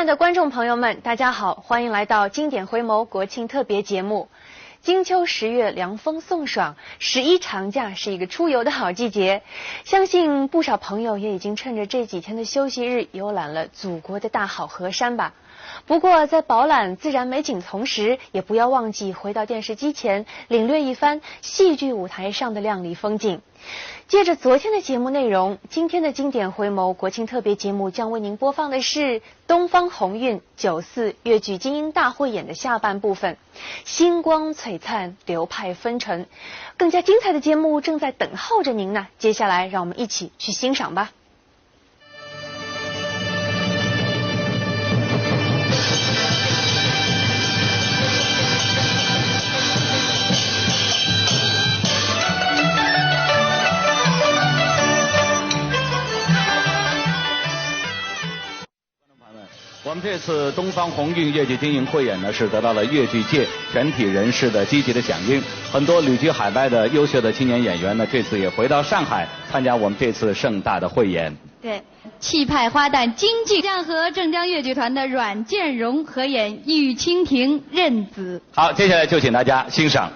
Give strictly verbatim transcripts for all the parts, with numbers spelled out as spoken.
的观众朋友们，大家好，欢迎来到《经典回眸》国庆特别节目。金秋十月，凉风送爽，十一长假是一个出游的好季节。相信不少朋友也已经趁着这几天的休息日，游览了祖国的大好河山吧。不过，在饱览自然美景同时，也不要忘记回到电视机前，领略一番戏剧舞台上的亮丽风景。借着昨天的节目内容，今天的《经典回眸》国庆特别节目将为您播放的是东方红韵九四越剧精英大汇演的下半部分，星光璀璨，流派纷呈，更加精彩的节目正在等候着您呢。接下来，让我们一起去欣赏吧。我们这次东方红韵越剧精英汇演呢，是得到了越剧界全体人士的积极的响应。很多旅居海外的优秀的青年演员呢，这次也回到上海参加我们这次盛大的汇演。对，气派花旦金靖将和镇江越剧团的阮建荣合演《玉蜻蜓·认子》。好，接下来就请大家欣赏。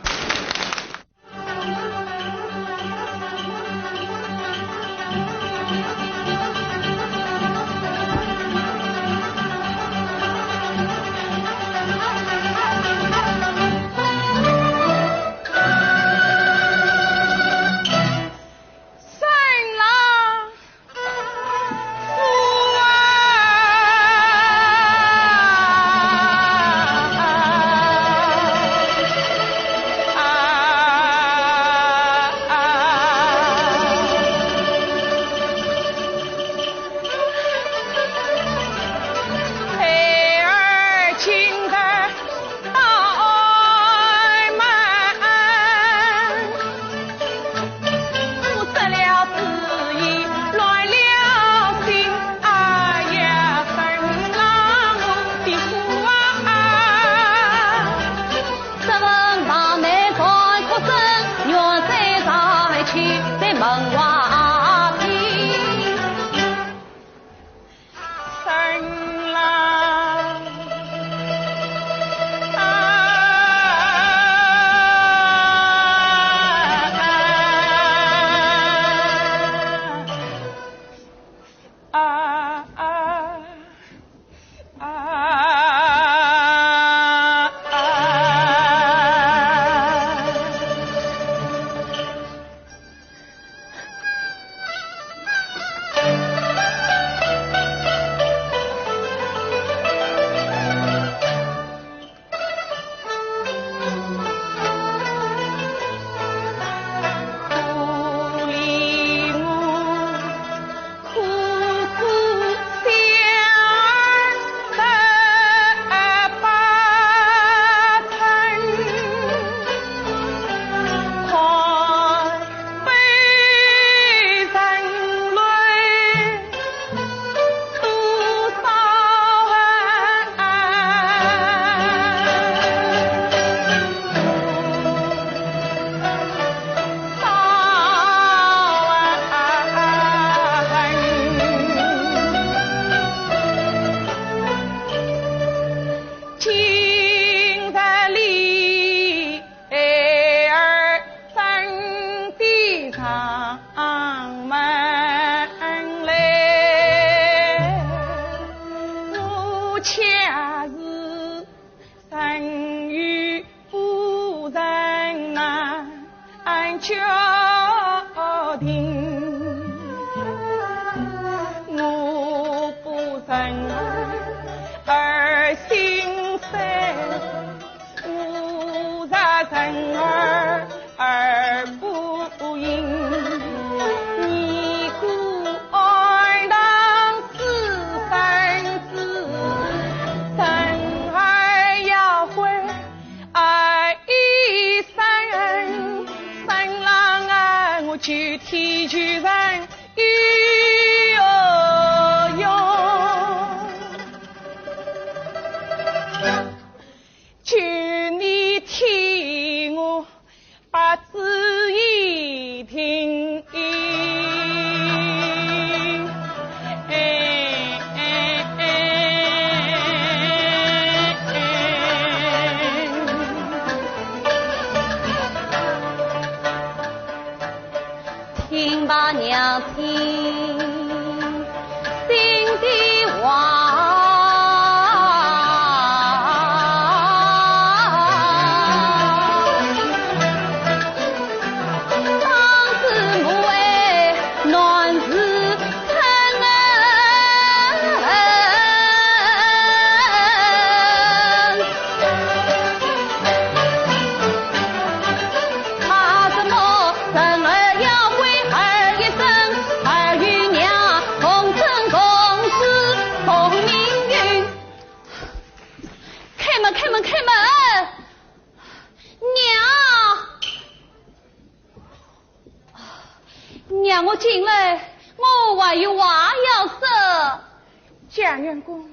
家元公，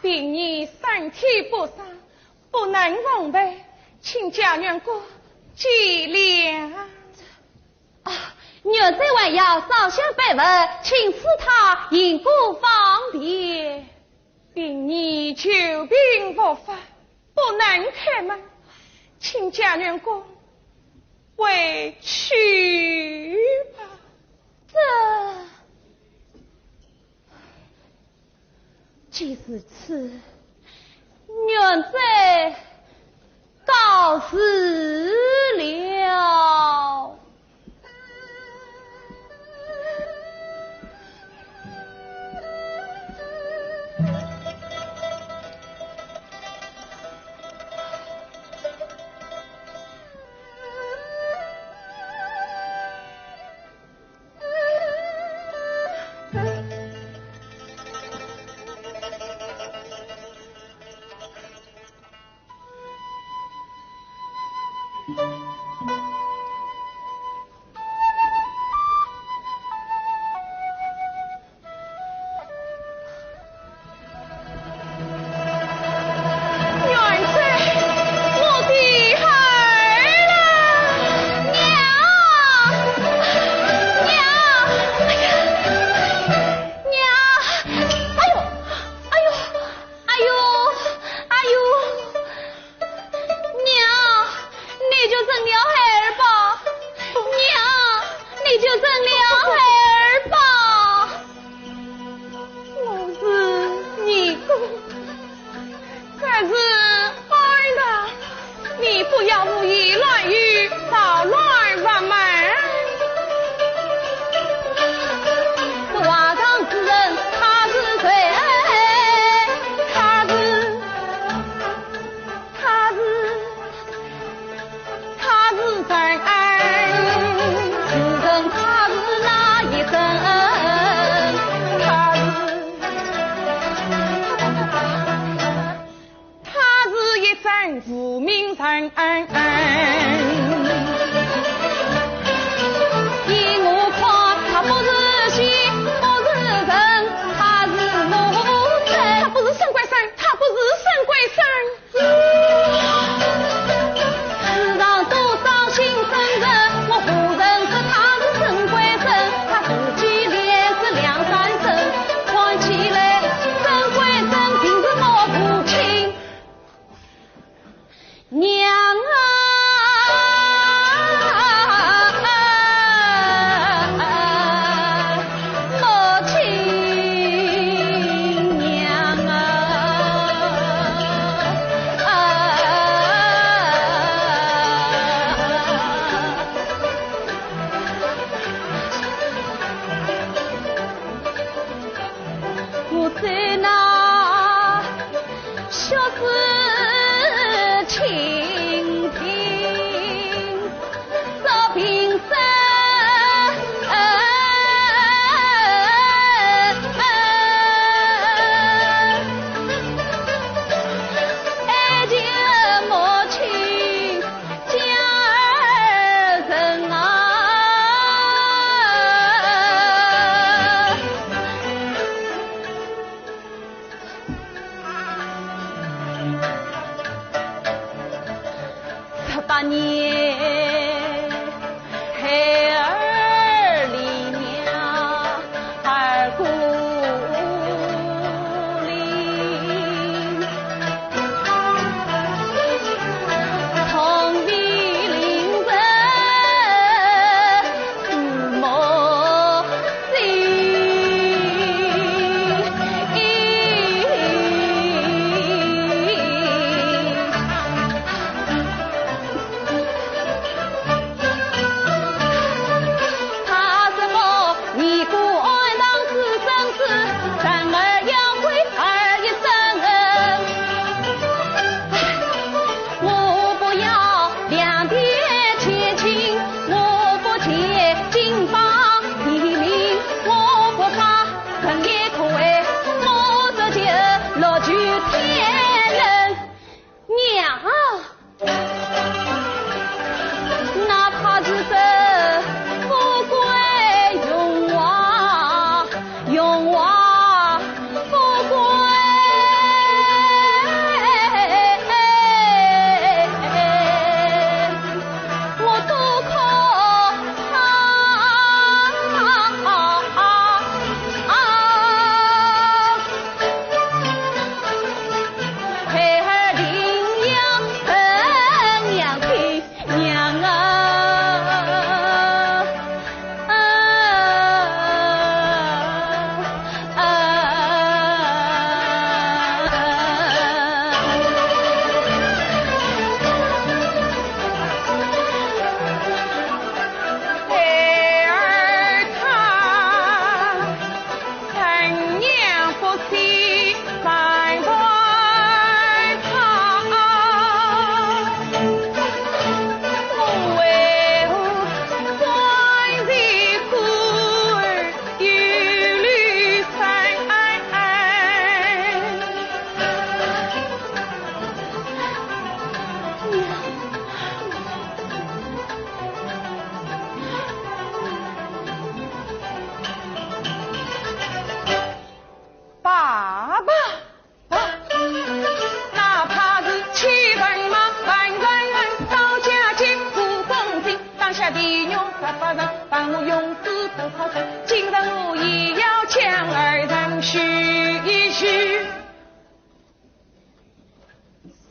平日身体不适，不能奉陪，请家元公见谅。啊，元帅还要烧香拜佛，请赐他行过方便。平日久病复发，不能开门，请家元公回去吧。这，既如此，元帅告辞了。 元帅，我的孩儿啊！娘，娘，哎呀，娘，哎呦，哎呦，哎呦，哎呦！ 娘，你就认了孩儿吧。娘，你就认了孩儿吧。我是义工，这是哀堂，你不要胡言乱语，扰乱法门。这外堂之人他是谁？他是 他是，他是谁？是人，他是哪一人？他是，他是一人无名人。依我看，他不是仙，不是人，他是魔神。他不是沈贵生，他不是沈贵生。 世上多少新生人，我何曾说他是沈贵生，他自己也是梁山生，看起来沈贵生并是我父亲。娘啊！ 母亲娘啊，啊，我在那 血水清清，照平生。爱情母亲家人啊。 十八年孩儿离娘而孤零，痛泪淋湿父母 心。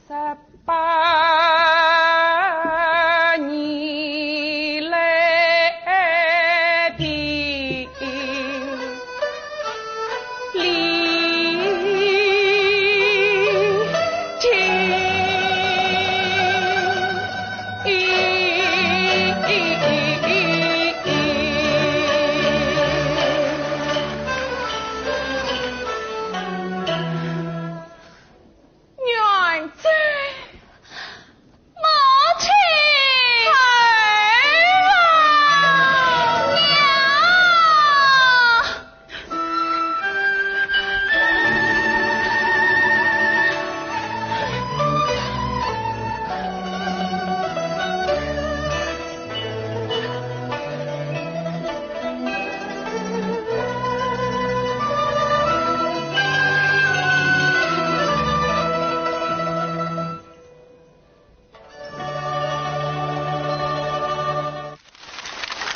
十八年来的礼金。元贞。母亲。儿啊。娘。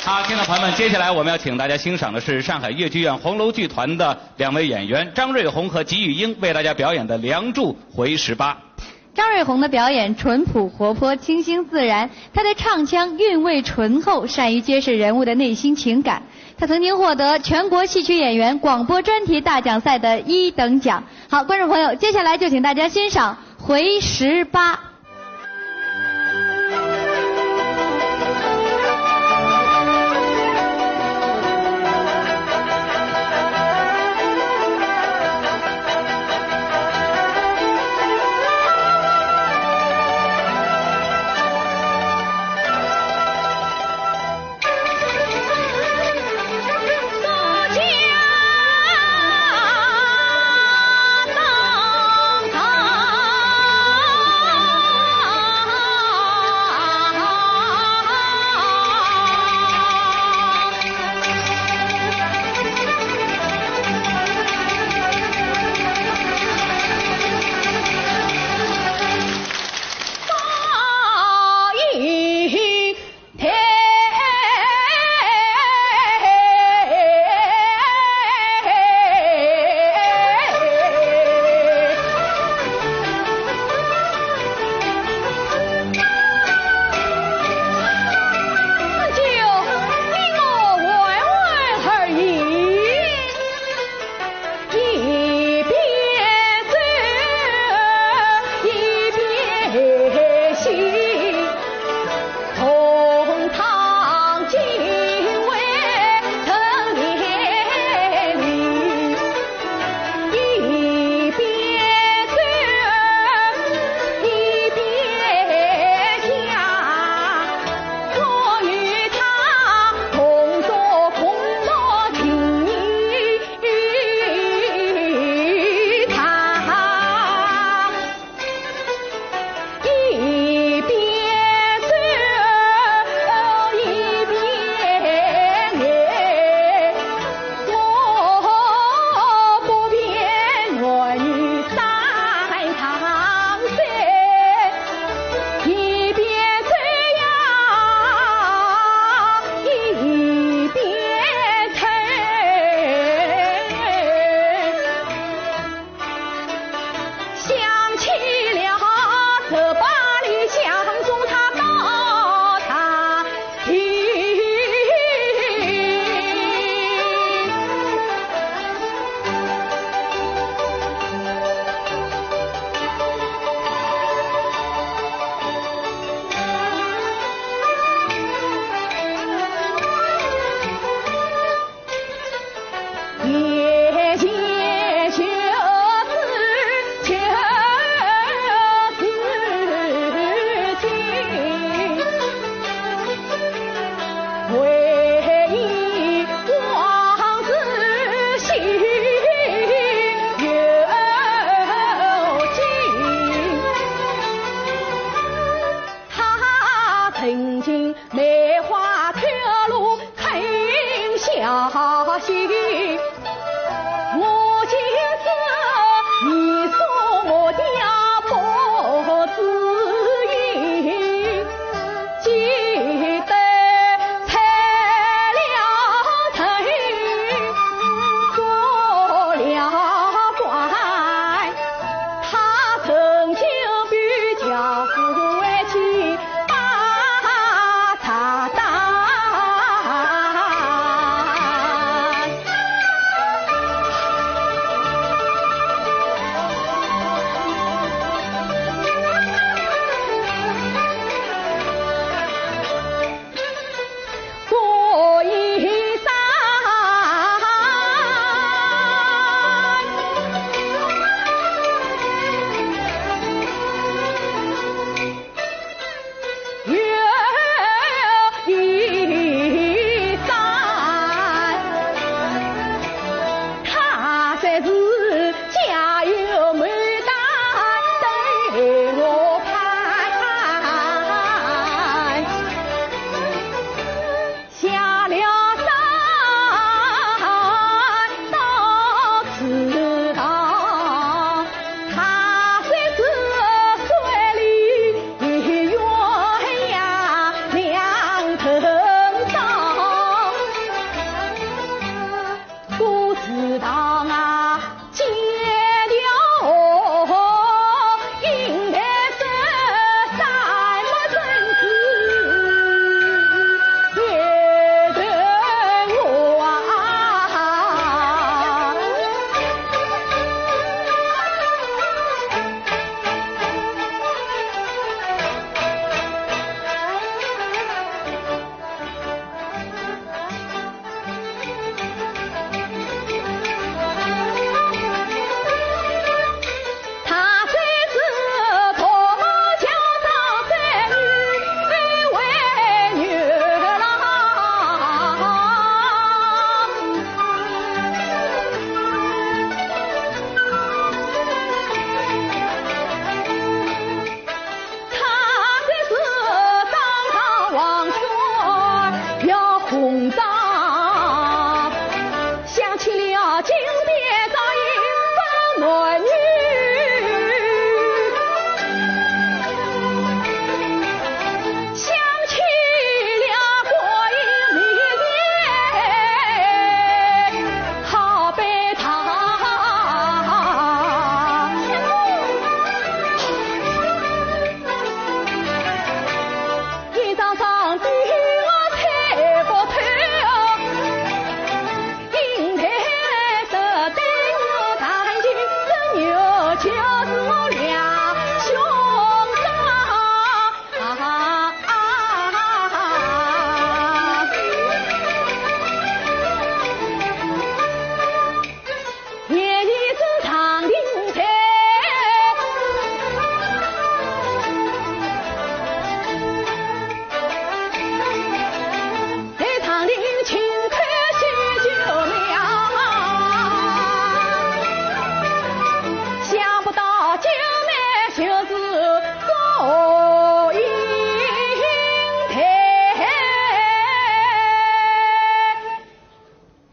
好，听众朋友们，接下来我们要请大家欣赏的是上海越剧院红楼剧团的两位演员张瑞红和吉玉英为大家表演的《梁祝》回十八。张瑞红的表演淳朴活泼，清新自然，她的唱腔韵味醇厚，善于揭示人物的内心情感。她曾经获得全国戏曲演员广播专题大奖赛的一等奖。好，观众朋友，接下来就请大家欣赏回十八。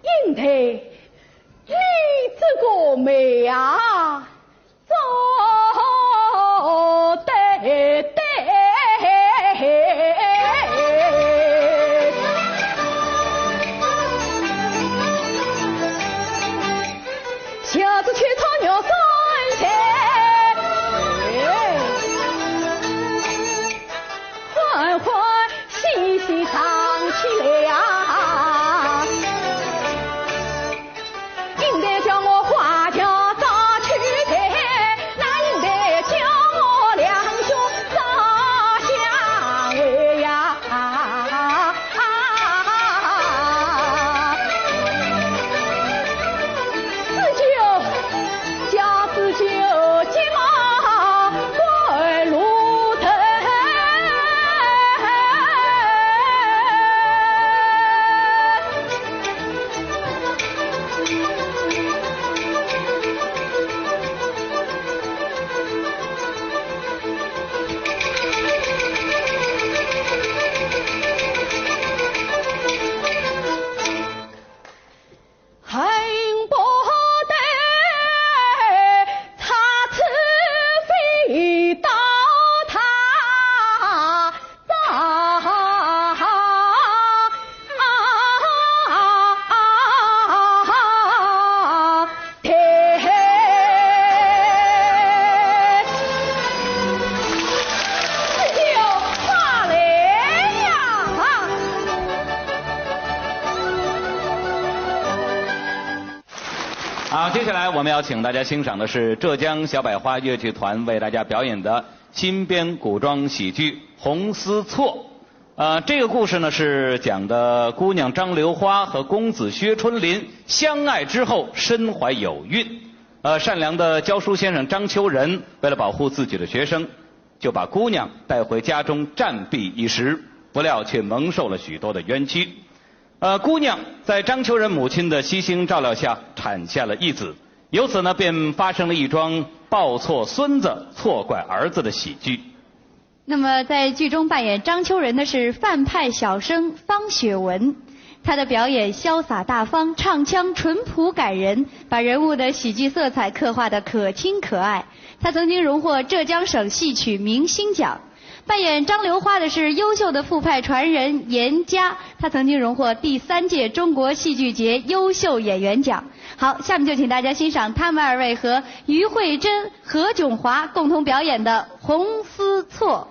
英台，你这个媒啊，做得对。小子去炒肉酸菜。 欢欢喜喜唱起来呀。英台叫我花轿早去抬，那英台叫我两兄早相会呀。 好，接下来我们要请大家欣赏的是浙江小百花越剧团为大家表演的新编古装喜剧《红丝错》。呃，这个故事呢，是讲的姑娘张流花和公子薛春林相爱之后身怀有孕。呃，善良的教书先生张秋仁为了保护自己的学生，就把姑娘带回家中暂避一时，不料却蒙受了许多的冤屈。呃，姑娘在张秋仁母亲的悉心照料下产下了一子，由此呢，便发生了一桩抱错孙子、错怪儿子的喜剧。那么在剧中扮演张秋仁的是范派小生方雪文，他的表演潇洒大方，唱腔淳朴感人，把人物的喜剧色彩刻画得可亲可爱。他曾经荣获浙江省戏曲明星奖。扮演张流花的是优秀的傅派传人严佳，他曾经荣获第三届中国戏剧节优秀演员奖。好，下面就请大家欣赏他们二位和于慧珍、何炅华共同表演的《红丝错》。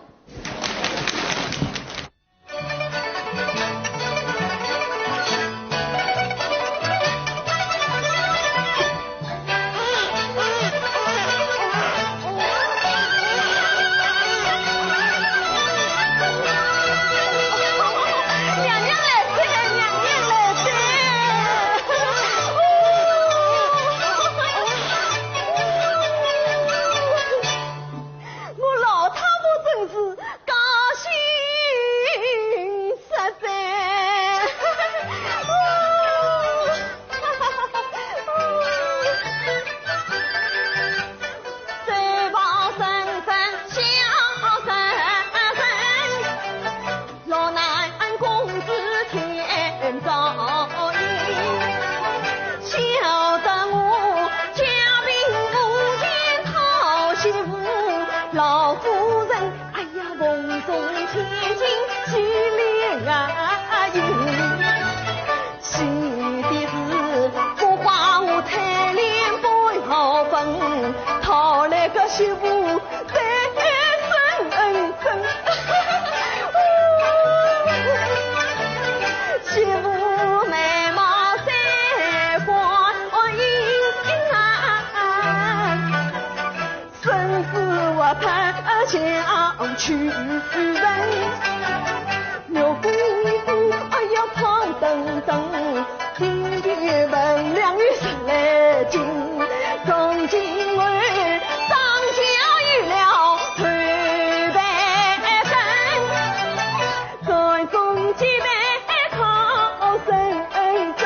媳妇对孙恩生，媳妇眉毛三观音啊，孙子我他小去人，牛痱子哎呀胖登登。 天地门两日是来进，从今后上下有了推板凳，传宗接代靠孙恩生。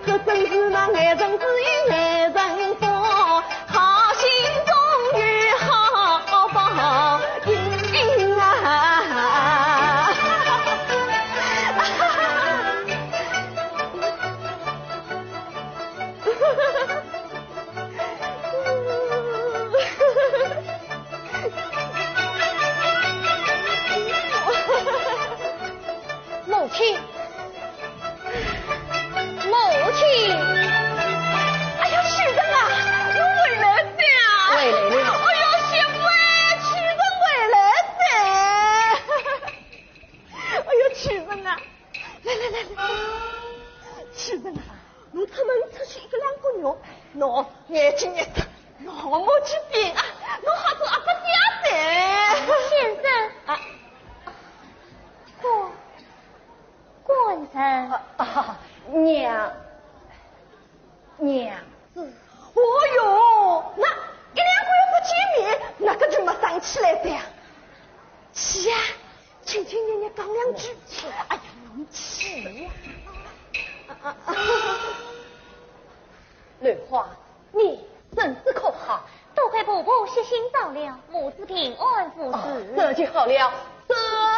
这真是那爱人之意爱人福，好心终有好报应啊！母亲，母亲。哎呀，启正啊，侬回来哉啊！回来了。哎呀，媳妇哎，启正回来哉！哎呀，启正啊，来来来来，启正啊，侬出门出去一个两个月，侬眼睛一眨，侬没去变啊，侬好做阿爸爹哉。先生。啊。官，官人。啊，啊，娘，娘子。哦哟，那一两个月不见面，那个就没生气来哉啊？去呀，亲亲热热讲两句。哎呀，侬去呀。啊，啊，啊。兰花，你身子可好？多亏婆婆悉心照料，母子平安无事。哦，这就好了，这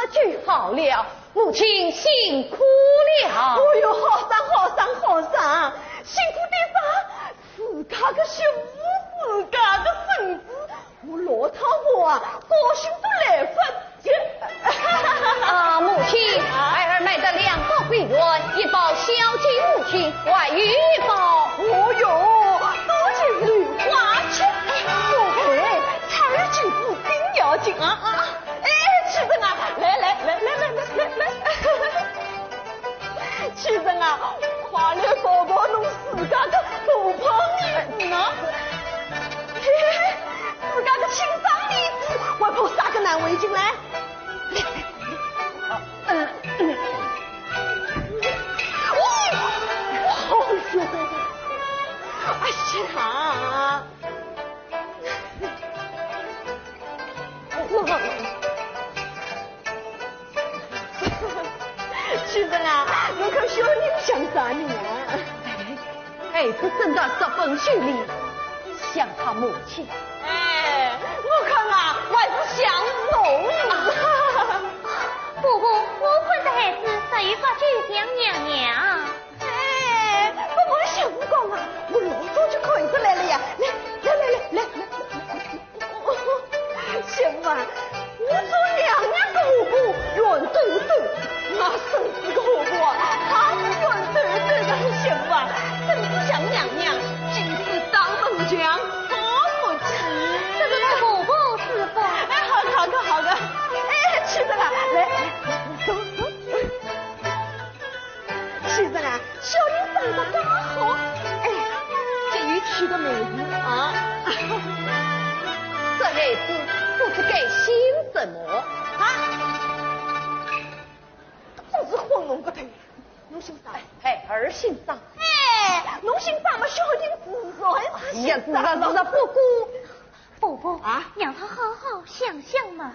就好了，母亲辛苦了。哦哟，好生好生好生，辛苦点啥？自家个媳妇，自家个孙子，我老太婆啊，高兴得来勿及。啊，母亲，孩儿买的两包桂圆，一包孝敬母亲，还有一包。哦哟，多谢兰花姐。哎，宝贝，菜儿进补丁要紧啊啊！哎，启正啊，来来来来来来来来。 启正啊，快来抱抱侬自家个大胖儿子呢。嘿嘿嘿，自家个亲生儿子，还抱啥个难为情嘞？嗯，嗯。哦，哎呦，哎呀！ 启正啊，侬看小人像啥人啊？哎，孩子真的十分秀丽，像他母亲。哎，我看啊，还是像侬。婆婆，我看这孩子十有八九像娘娘。哎，不瞒媳妇讲啊，我老早就看出来了呀。来，来，来，来，来，来。 媳妇啊，我做娘娘个下巴圆嘟嘟，我孙子个下巴啊，也是圆嘟嘟的。媳妇啊，孙子像娘娘，今世当门墙过不去。这个婆婆是否？哎，好个，好个，好个。哎，启正啊，来，来，走，走。 启正啊，小人长得刚好，哎，给你取个名字啊。这孩子不知该姓什么？啊？真是昏弄个头，侬姓啥？哎，孩儿姓张。哎，侬姓张嘛，小人自然是姓张了。哎呀，是啊，是啊，不过，婆婆，啊？让他好好想想嘛。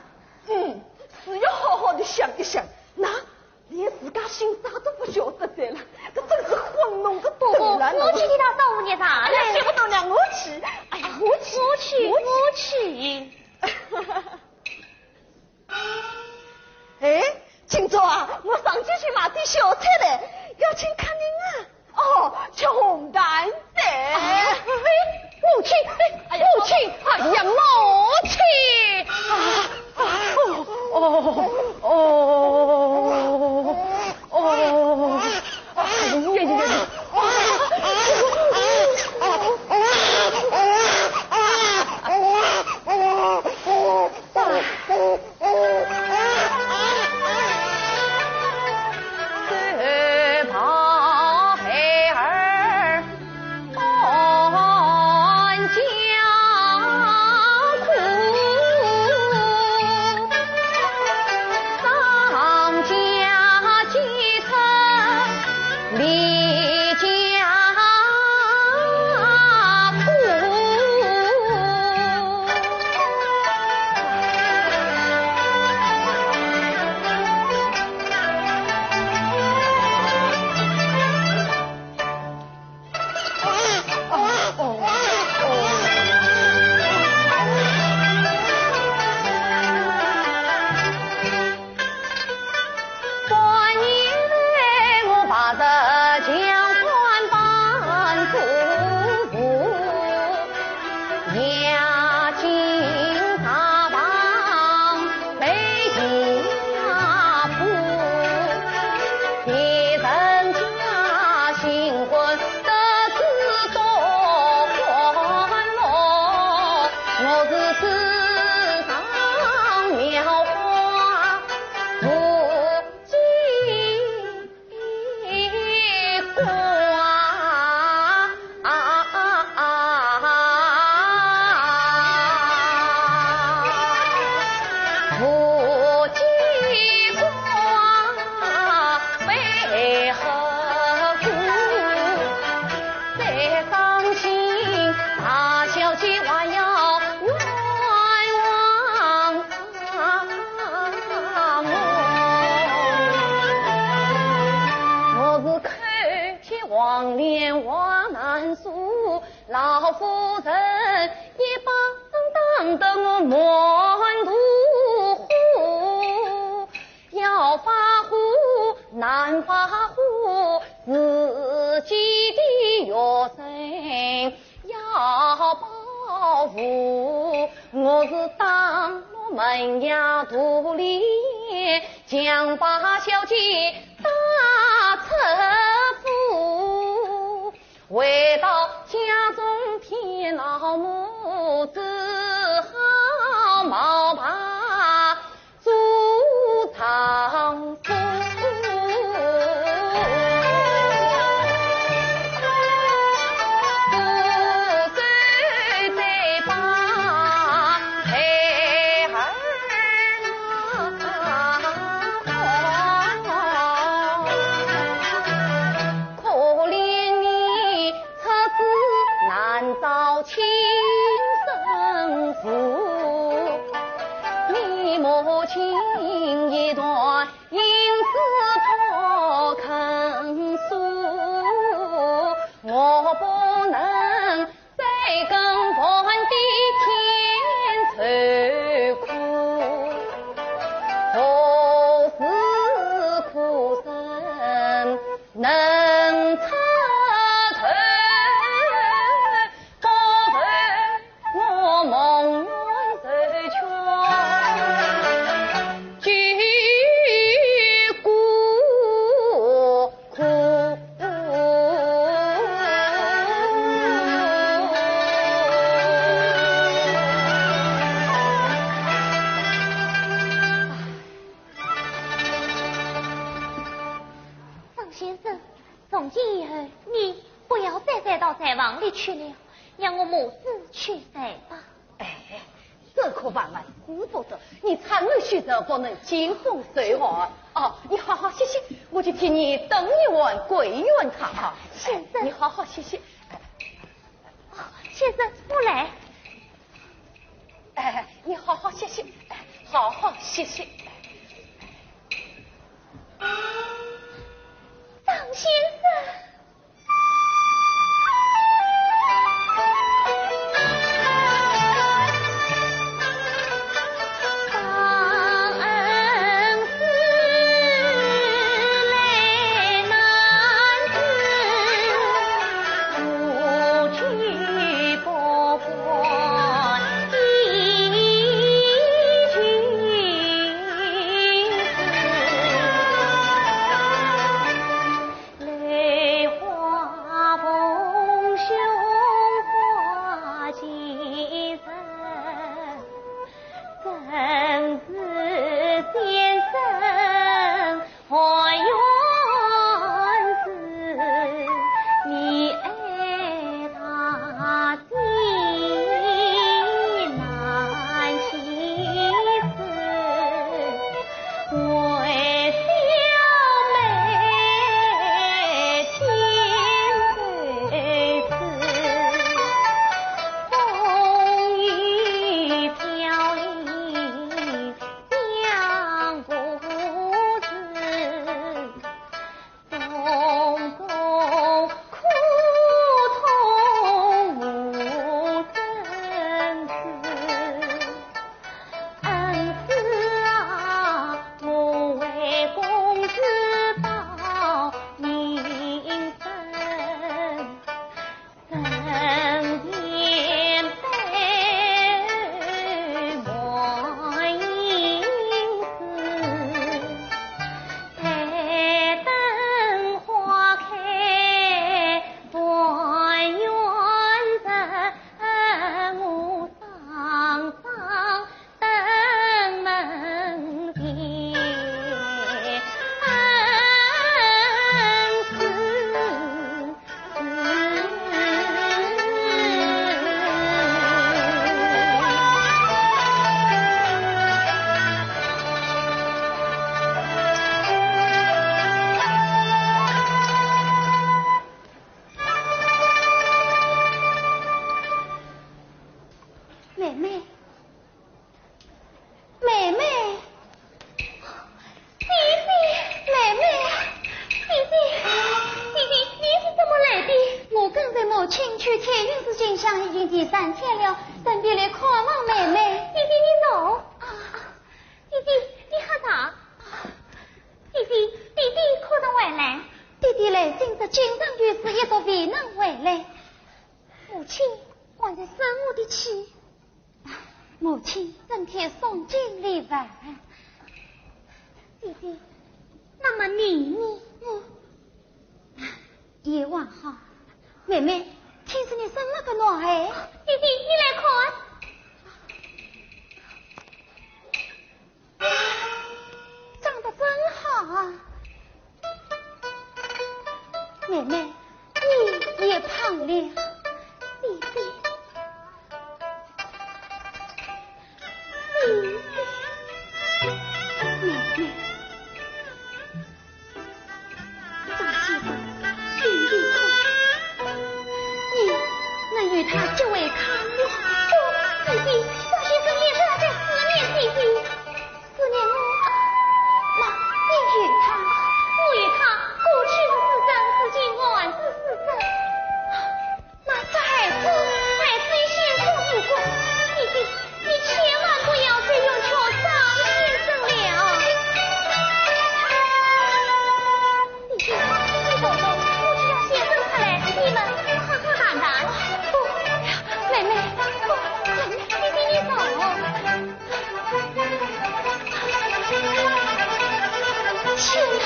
嗯，是要好好的想一想。那 连自家姓啥都不晓得哉了，这真是昏弄个头了。我去替他倒热茶来。哎呀，媳妇大娘，我去。哎呀，我去，我去，我去。哎，今朝啊，我上街去买点小菜来，要请客人啊。哦，吃红蛋 哎，喂，母亲，哎，哎呀，母亲，哎呀，母亲！啊，啊，哦，哦，哦，哦，哎呀呀呀呀！还要冤枉啊我。我是口气黄连话难说，老夫人一棒打得我满肚火。要发火难发火，自己的学生 要报复，我是打落门牙肚里，将把小姐打出府。回到家中，天老母只好冒牌 做丈夫，可怜你 出子难招亲生父，你母亲一段心事不肯诉，我不能再跟皇帝添愁苦，何时苦生 能出头，不为我蒙冤受屈，几个苦。张先生， 从今以后，你不要再再到柴房里去了，让我母子去睡吧。哎，这可万万使不得，你常年许久不能见风受寒。哦，你好好歇息，我去替你炖一碗桂圆汤啊。先生。你好好歇息。哦，先生，我来。哎，你好好歇息，哎，好好歇息。 张先生。妹妹，妹妹，弟弟，妹妹，弟弟，弟弟，你是怎么来的？我跟随母亲去天云寺进香，已经第三天了，准备来看望妹妹。弟弟，你走。啊，弟弟，你喝茶。弟弟，弟弟可曾回来？弟弟来，今朝经常有事，一直未能回来。母亲还在生我的气。母亲整天诵经礼佛。弟弟，那么你呢？我也还好。妹妹，听说你生了个男孩。弟弟，你来看。 长得真好啊。妹妹，你也胖了。弟弟，弟弟，妹妹。 张先生，心里苦，你能与他结为伉俪？不，弟弟，张先生一直在思念弟弟。思念我？那你与他？我与他过去是师生，如今还是师生。 那这孩子，孩子与先生无关。弟弟，你千万不要再冤屈张先生了。弟弟，你走走，我去叫先生出来，你们好好谈谈。不，妹妹，不，妹妹，弟弟，你走。天哪！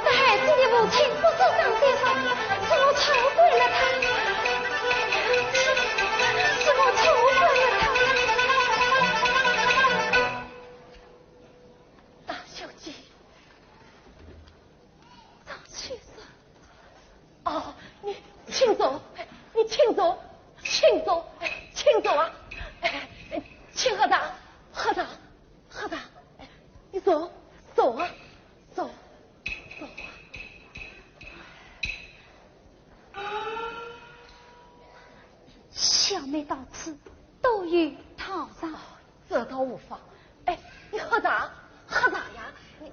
这孩子的父亲不是张先生，是我错怪了他，是我错怪了他。大小姐，张先生。哦，你请坐，你请坐，请坐，请坐啊！请喝茶，喝茶，喝茶，你坐，坐啊，坐。 小妹到此多有道场。这倒无妨。哎，你喝茶，喝茶呀，你。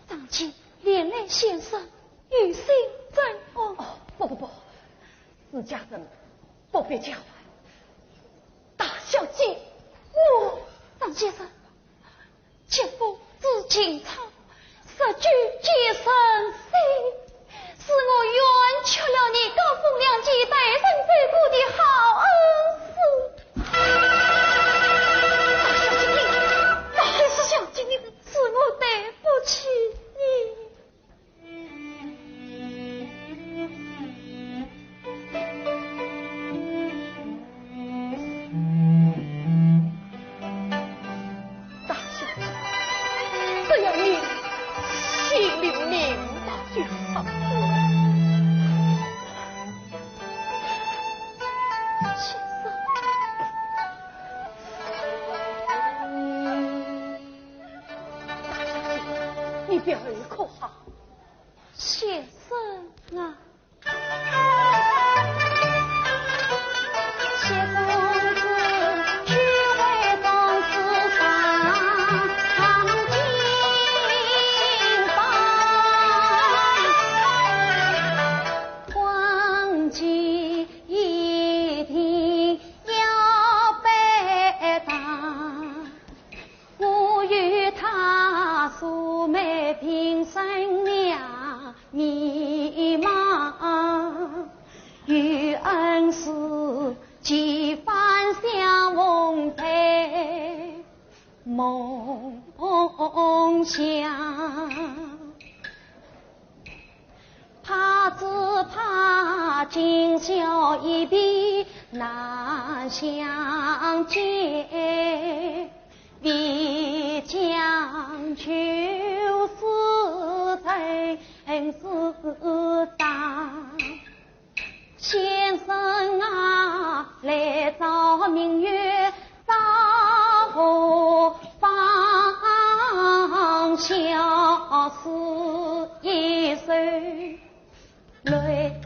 张姐，莲来先生有心怎安？哦，不不不，自家人不必交谈。大小姐，我。张先生， 姐夫朱金昌，日久见人心，是我冤屈了你，高风亮节，待人受苦的好恩师。大小姐，你，大小姐，你，是我对不起你。 大小姐，只要你心里明白就好。先生。 你表儿可好？先生啊。我与他素昧平生两面貌，有恩师几番相逢在梦乡。 怕只怕今宵一别难相见，唯将就此生死答。先生啊，来朝明月 到何方？相思一首泪。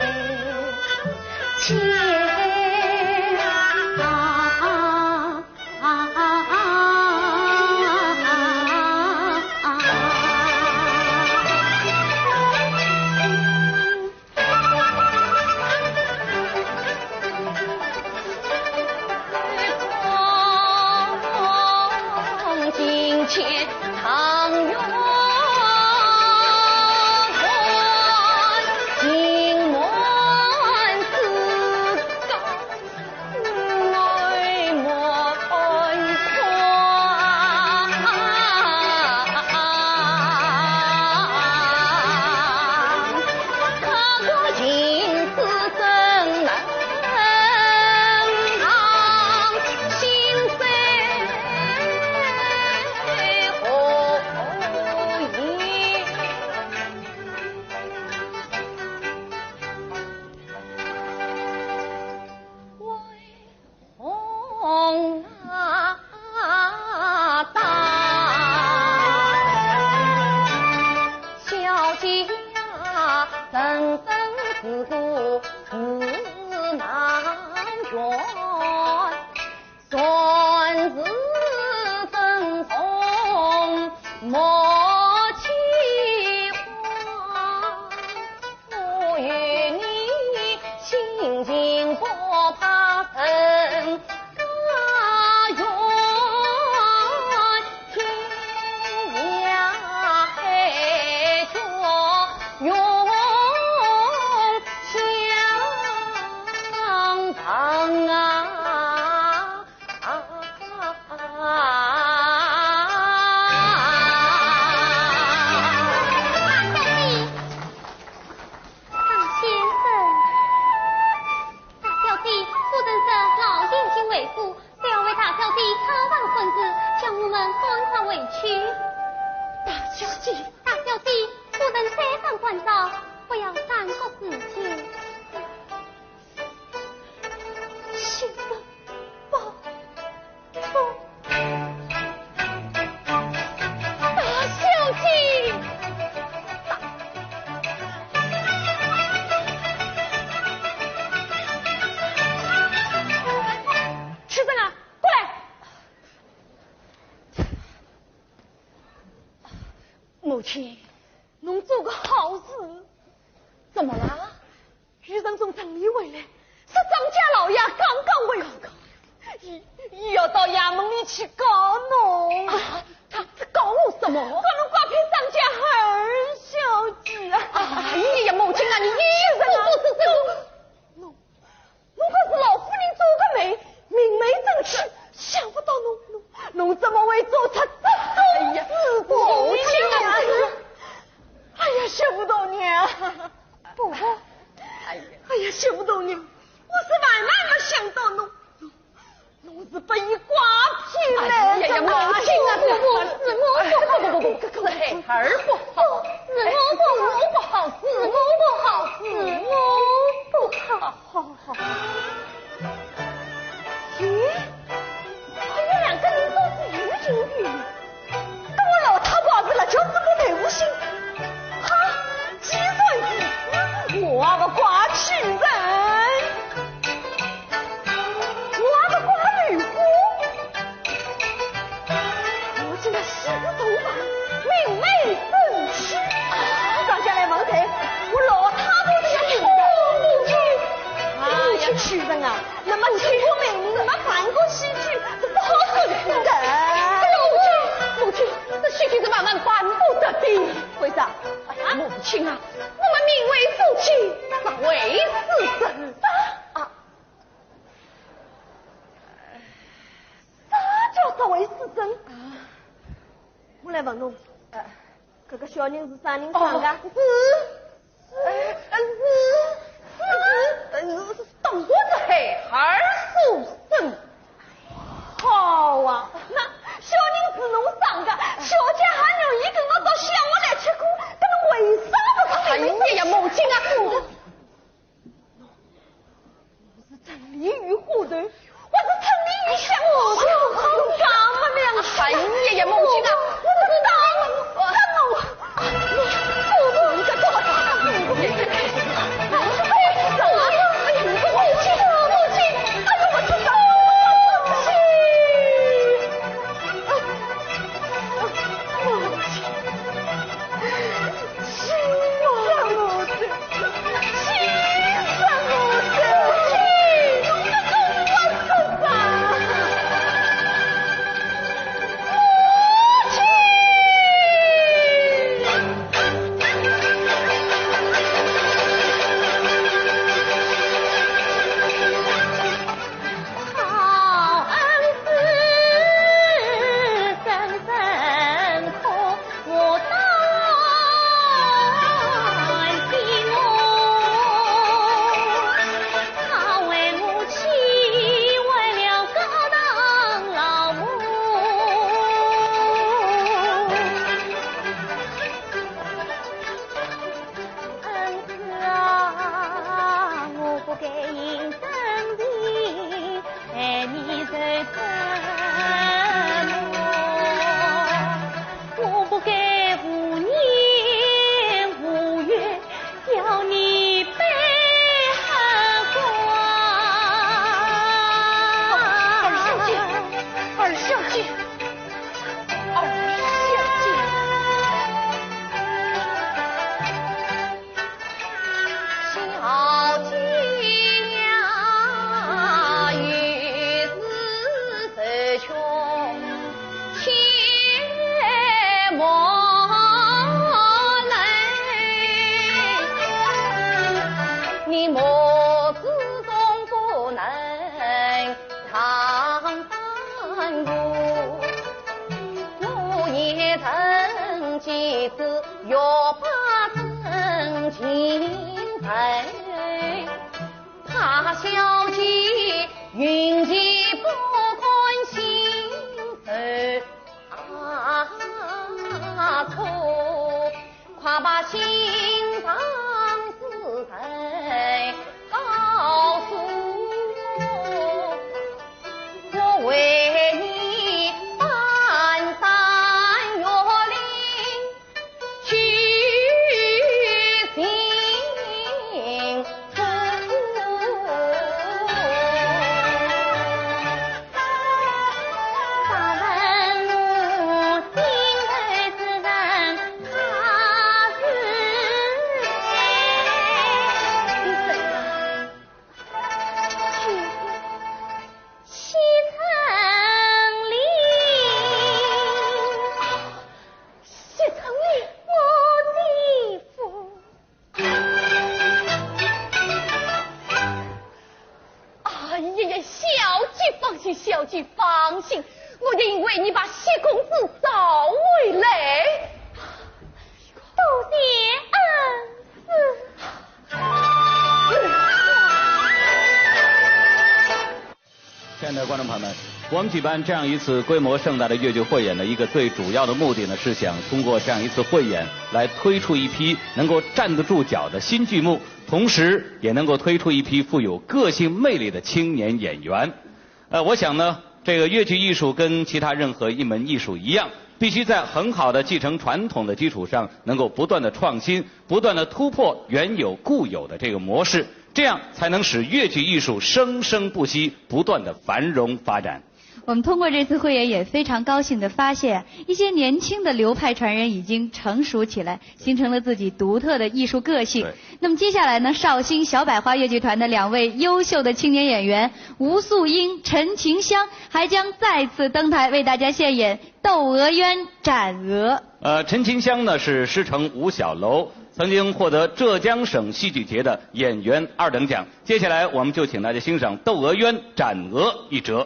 自古是难全，全是争宠莫欺瞒。我与你心情不怕人家远，天涯海角永 相逢啊！张先生，大小姐，夫人说老爷已经回府， 要为大小姐讨房孙子，叫我们赶快回去。大小姐，大小姐，夫人再三关照，不要耽搁时间。先生，保重。大小姐，大……秋生啊，过来。 母亲，侬做个好事。怎么了？余生从城里回来，说张家老爷刚刚回府，伊，伊要到衙门里去告侬。啊，他，他告我什么？告侬拐骗张家二小姐啊！哎呀，母亲啊，你，你，你，你，侬，侬可是老夫人做个媒，明媒正娶，想不到侬，侬，侬怎么会做出这种事情啊？哎呀，母亲啊！哎呀，想不到呢。婆婆，哎呀，哎呀，想不到呢。我是万万没想到侬，侬，侬是被伊拐骗来的。哎呀呀，母亲啊，是我，是我，不，不，不，不，不，是孩儿不好，是我不好，是我不好，是我不好。 好，好，好。咦，他们两个人倒是有情有义，跟我老太婆是辣叫姊妹无心。哈，既然如此，我也不怪秋生，我也不怪刘姑。 我今朝喜事同房，明媒正娶。张家来问罪，我老太婆都要听的。母亲，哎呀，秋生啊，那么经过媒人，那么办个喜酒，这是好事情的。母亲，母亲，这喜酒是万万办不得的。为啥？啊，母亲啊，我们名为夫妻，实为私生。啊，啊。 啥叫实为私生？啊，我来问侬，呃，搿个小人是啥人生的？哦，是，是，呃，是，是，是，当然是孩儿所生。好啊，那小人是侬生的，小姐还让伊跟我到乡下来吃苦，搿侬为啥不答应？哎呀呀，母亲啊！ 侬是城里有花头，我是城里有香火，侬讲勿两句。哎呀呀，母亲啊，我不知道，我，我，我，你这做啥？哎呀，母亲，母亲，哎呀，我知道，母亲。 恩师啊，我不该应承的，害你受折磨。我不该无年无月，叫你悲老天呀，有时受穷且莫累，你莫自动不能 唐山谷，我也曾几次欲把真情陈，怕小姐云集不甘心受苦。 快把心上事情告诉我，我为你翻山越岭去寻出。 哎呀呀，小姐放心，小姐放心，我定为你把谢公子找回来。多谢恩师。 亲爱的观众朋友们，我们举办这样一次规模盛大的越剧汇演的一个最主要的目的呢，是想通过这样一次汇演来推出一批能够站得住脚的新剧目，同时也能够推出一批富有个性魅力的青年演员。呃，我想呢，这个越剧艺术跟其他任何一门艺术一样，必须在很好的继承传统的基础上，能够不断的创新，不断的突破原有固有的这个模式，这样才能使越剧艺术生生不息，不断的繁荣发展。 我们通过这次汇演也非常高兴地发现，一些年轻的流派传人已经成熟起来，形成了自己独特的艺术个性。对。那么接下来呢，绍兴小百花越剧团的两位优秀的青年演员吴素英、陈琴香还将再次登台，为大家献演《窦娥冤斩娥》。呃，陈琴香呢是师承吴小楼，曾经获得浙江省戏剧节的演员二等奖。接下来我们就请大家欣赏《窦娥冤斩娥》一折。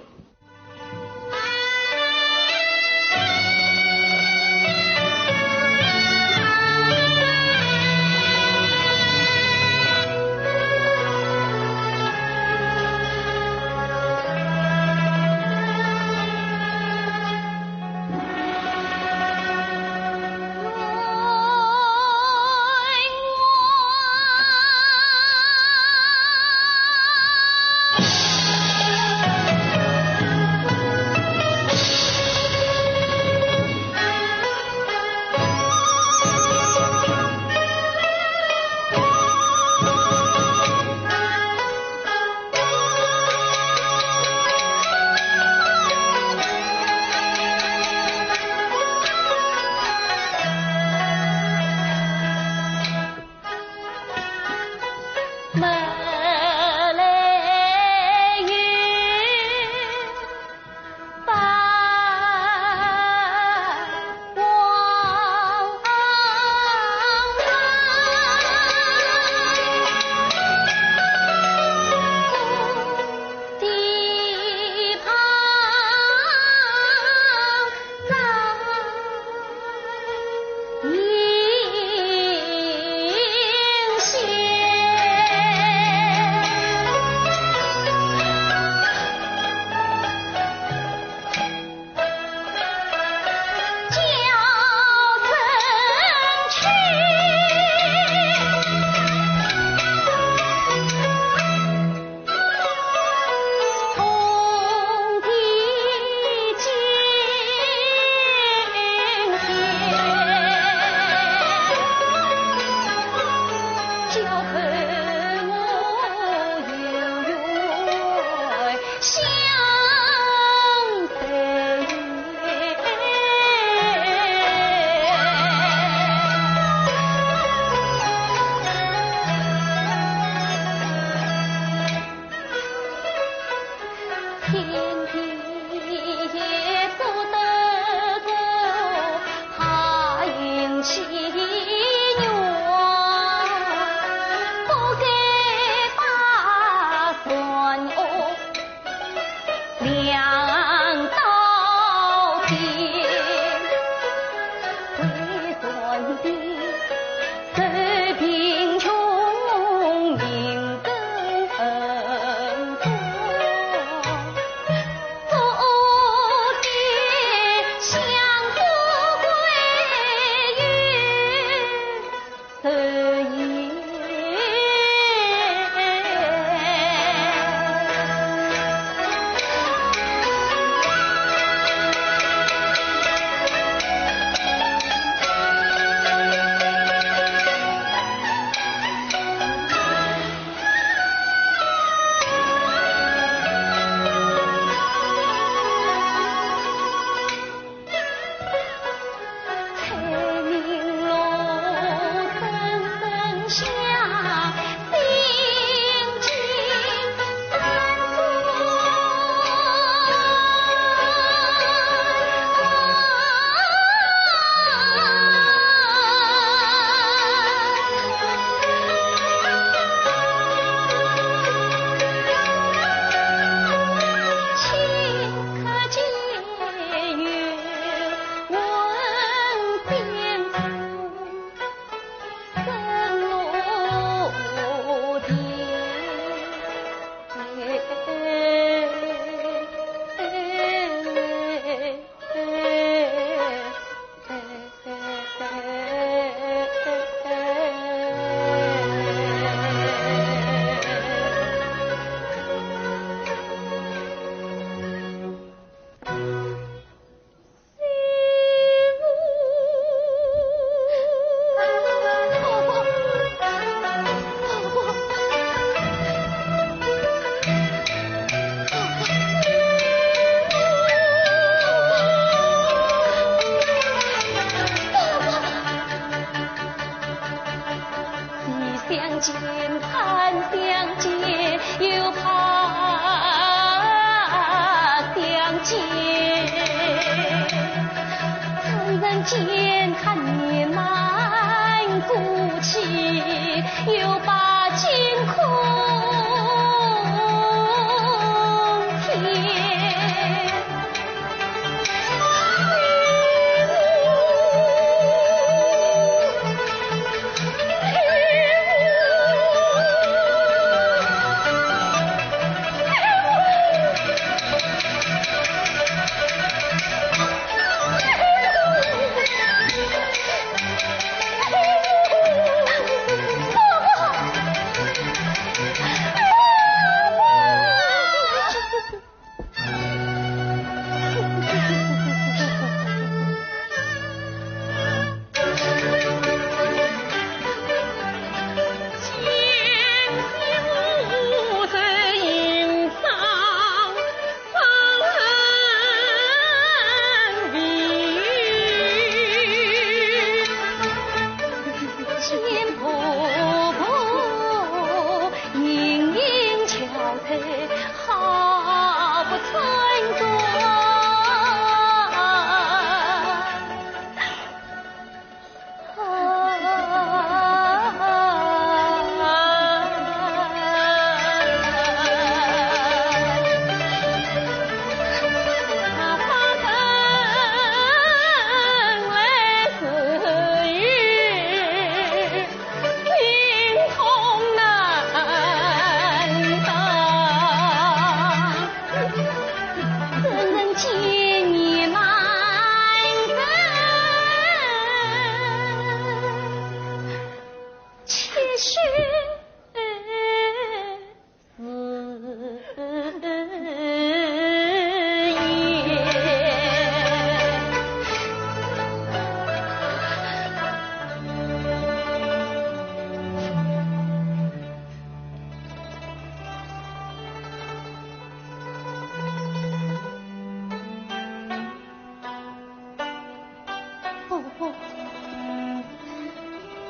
哦，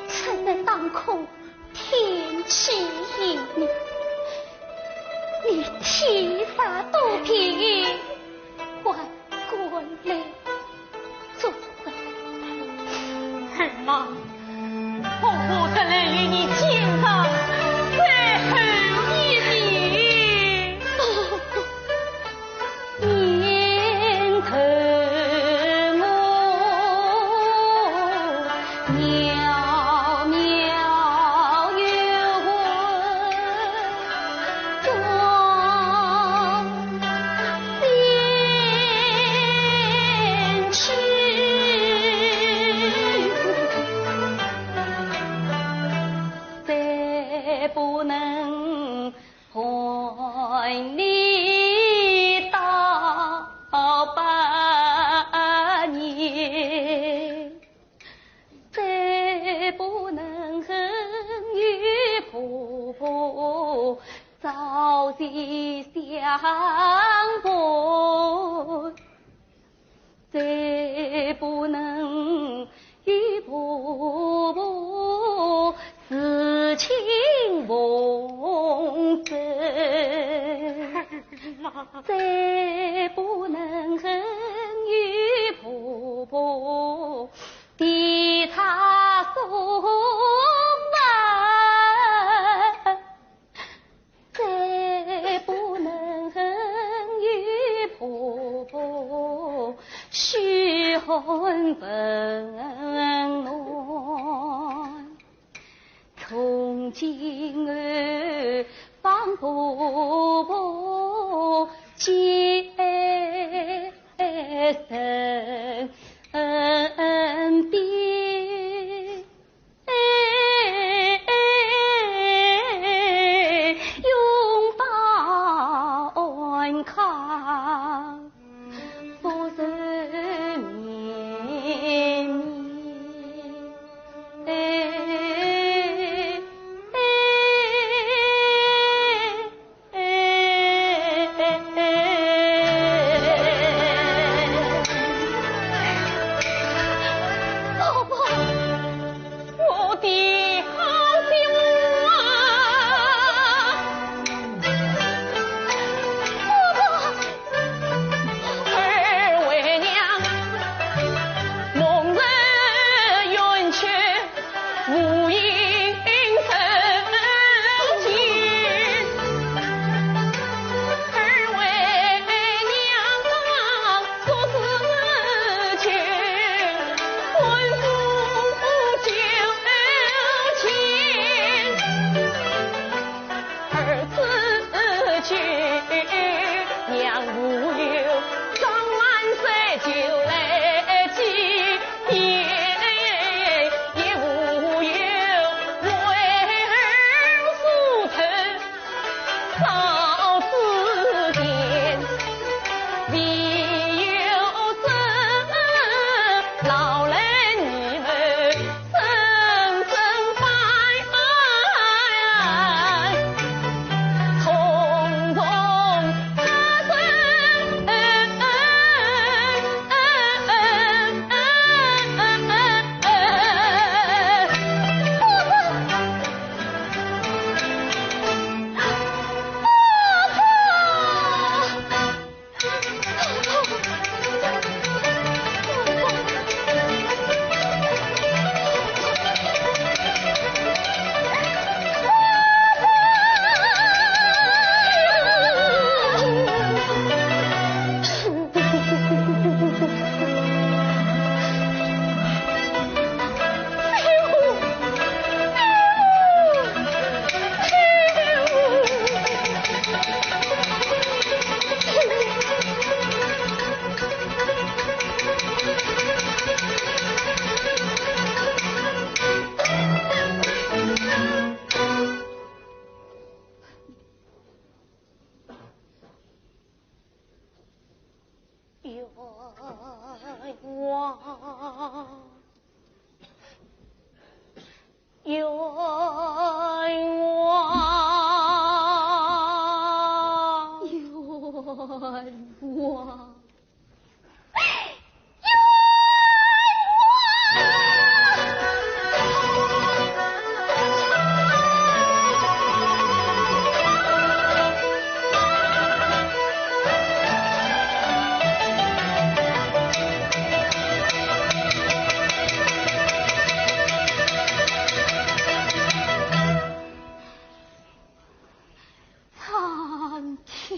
此人当可天赐于你，你天积煞肚皮，还过来做甚？儿啊，婆婆特来与你见上最后一面。念头我 渺渺有魂中仙去，再不能 还你到百年，再不能与婆婆朝夕相伴。 再不能与婆婆侍寝奉身，再不能与婆婆提茶送饭。 再不能与婆婆嘘寒问暖，从今后望婆婆见身边。 哎，哎，哎，哎，永抱安康，福寿绵绵。哎，哎， 哎，哎，哎，哎。婆婆，我的好媳妇啊！婆婆，二为娘，蒙人冤屈， 无影人间。二为娘，做事情，官府九千。 儿子去，娘无有，张万岁就来见，也无有为儿梳头。 早之前，唯有这老人你们深深拜，通通他生恩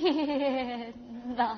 天哪！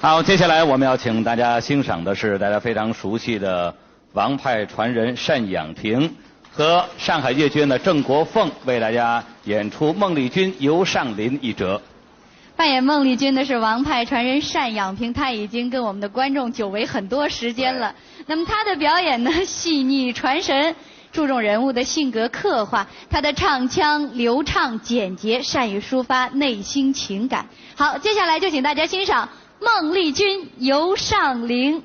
好，接下来我们要请大家欣赏的是大家非常熟悉的王派传人单养平和上海越剧院的郑国凤为大家演出孟丽君游上林一折。扮演孟丽君的是王派传人单养平，他已经跟我们的观众久违很多时间了。那么他的表演呢，细腻传神，注重人物的性格刻画，他的唱腔流畅简洁，善于抒发内心情感。好，接下来就请大家欣赏孟丽君游上林。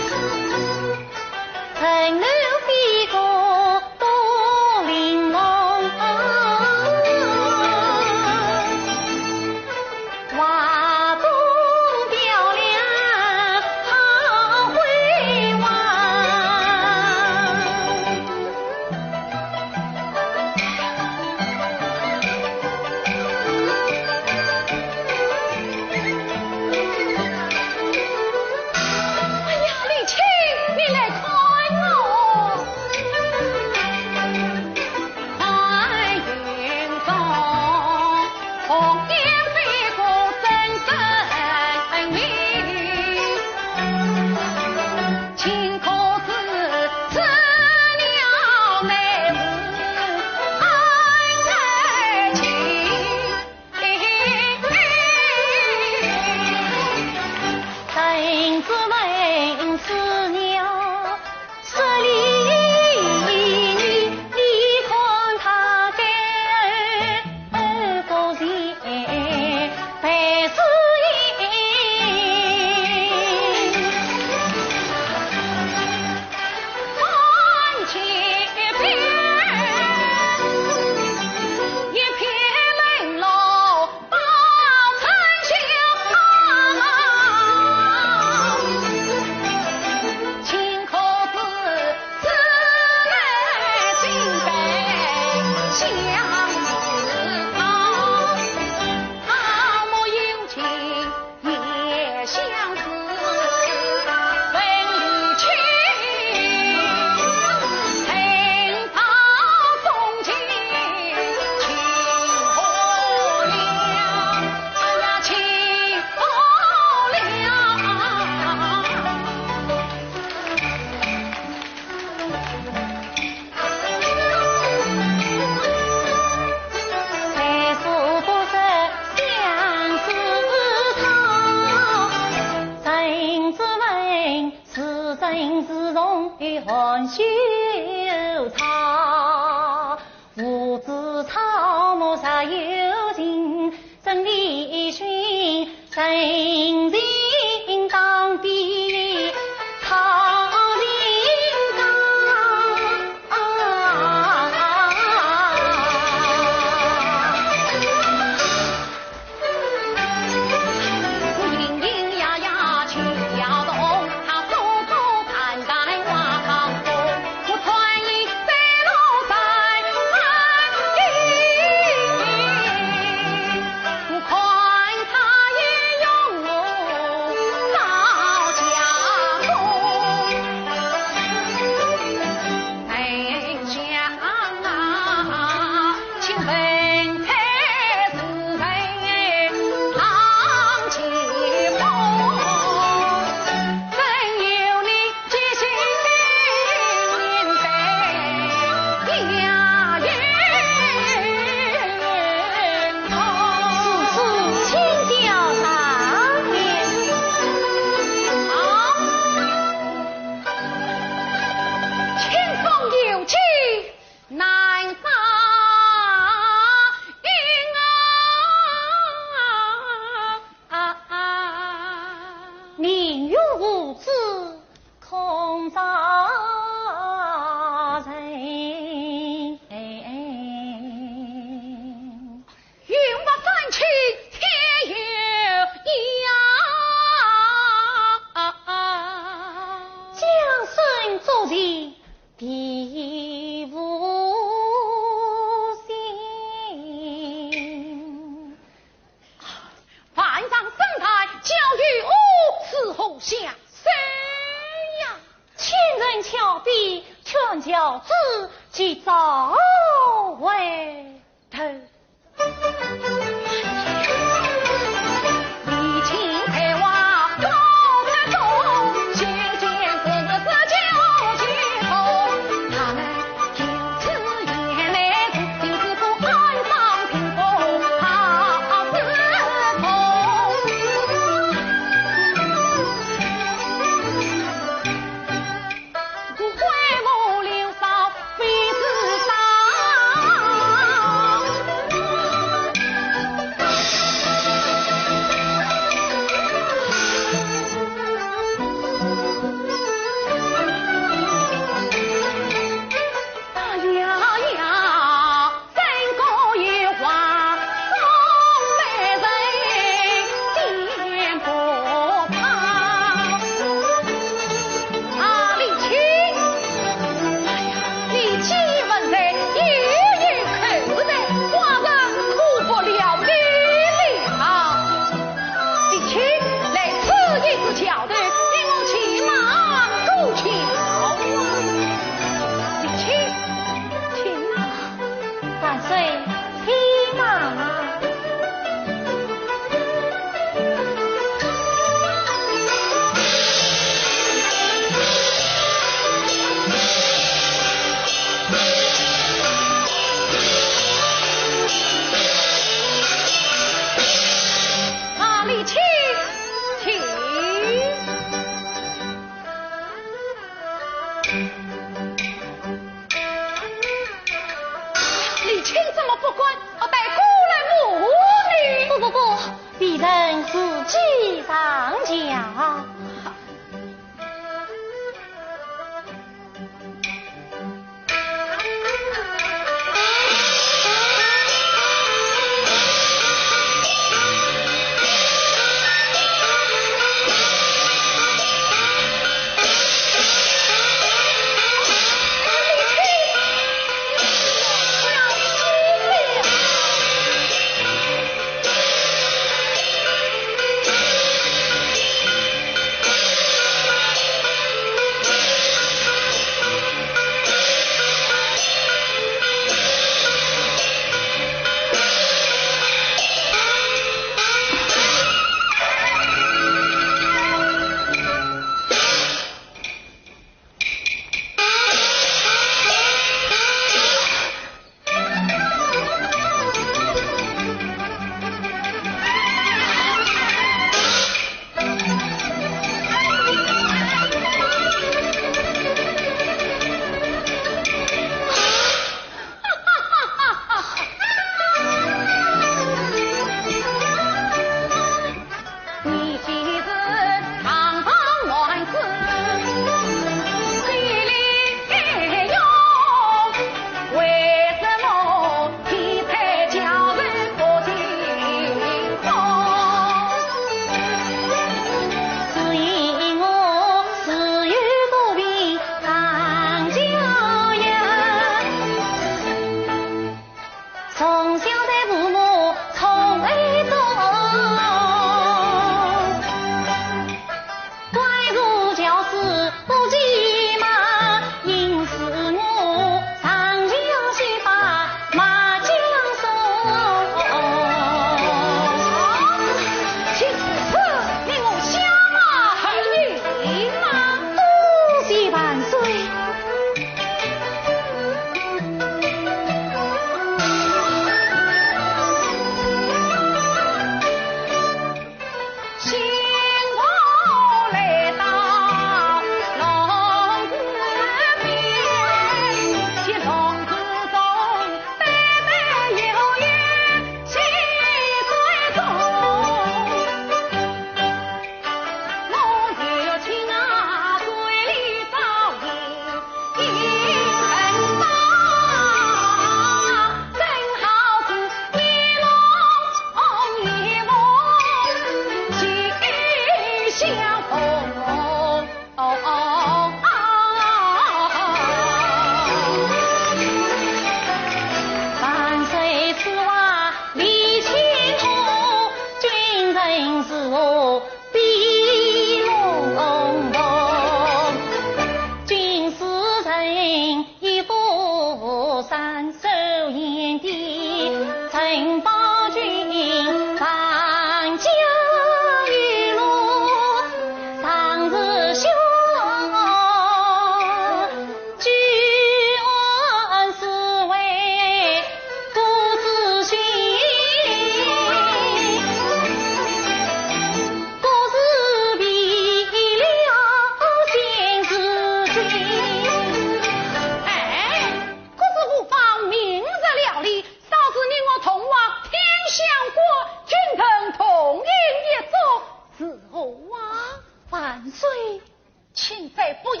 请再不依，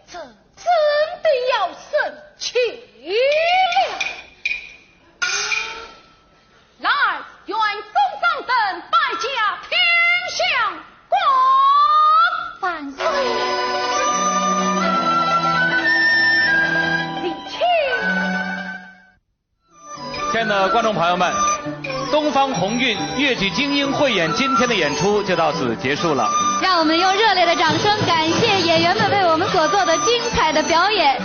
这真的要生气了。来，愿公张等摆驾天香馆。万岁！你请。亲爱的观众朋友们，东方红韵越剧精英汇演今天的演出就到此结束了。让我们用热烈的掌声感谢演员们为我们所做的精彩的表演。